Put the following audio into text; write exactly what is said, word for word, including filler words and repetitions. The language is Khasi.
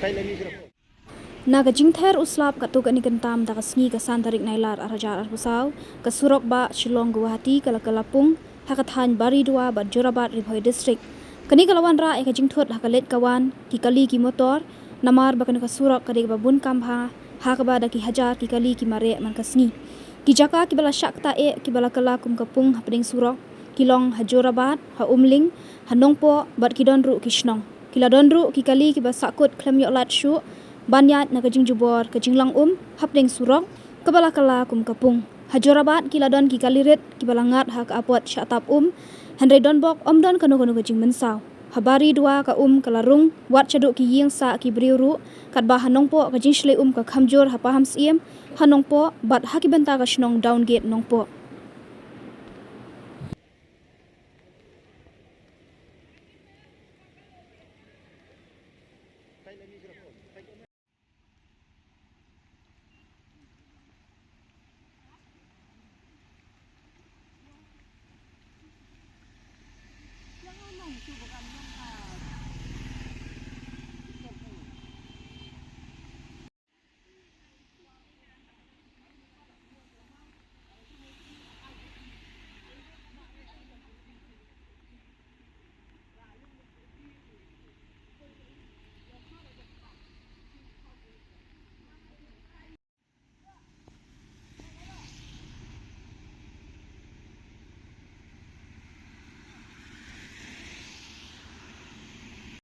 Na ka jingther u slap katto katne kyntam da ka sngi ka san tarik Nailar ar hajar arphew saw, ka surok bah Shillong Guwahati ka la kylla pung ha ka thaiñ Baridua bad Jorabat, Ri Bhoi District. Kane ka la wanrah ïa ka jingthut ha ka leit ka wan ki kali ki motor, namar ba kane ka surok ka dei kaba bun kam bha, ha kaba da ki hajar ki kali ki mareh man ka sngi. Ki jaka kiba la shah ktah eh kiba la kylla kum ka pung hapdeng surok ki long ha Jorabat, ha Umling, ha Nongpoh bad ki don ruh ki shnong. Ki la don ruh ki kali kiba sahkut khlem ïoh lad shuh ban ïaid na ka jingjubor ka jinglang um hapdeng surok kaba la kylla kum ka pung. Ha Jorabat ki la don ki kali rit kiba la ngat ha ka apot shah tap um, hynrei donbok ym don kano kano ka jingmynsaw. Ha Baridua ka um ka la rung wat shaduh ki ïing sah ki briew ruh, katba ha Nongpoh ka jingshlei um ka kham jur ha Pahamsyiem, ha Nongpoh bad ha ki bynta ka shnong Downgate Nongpoh.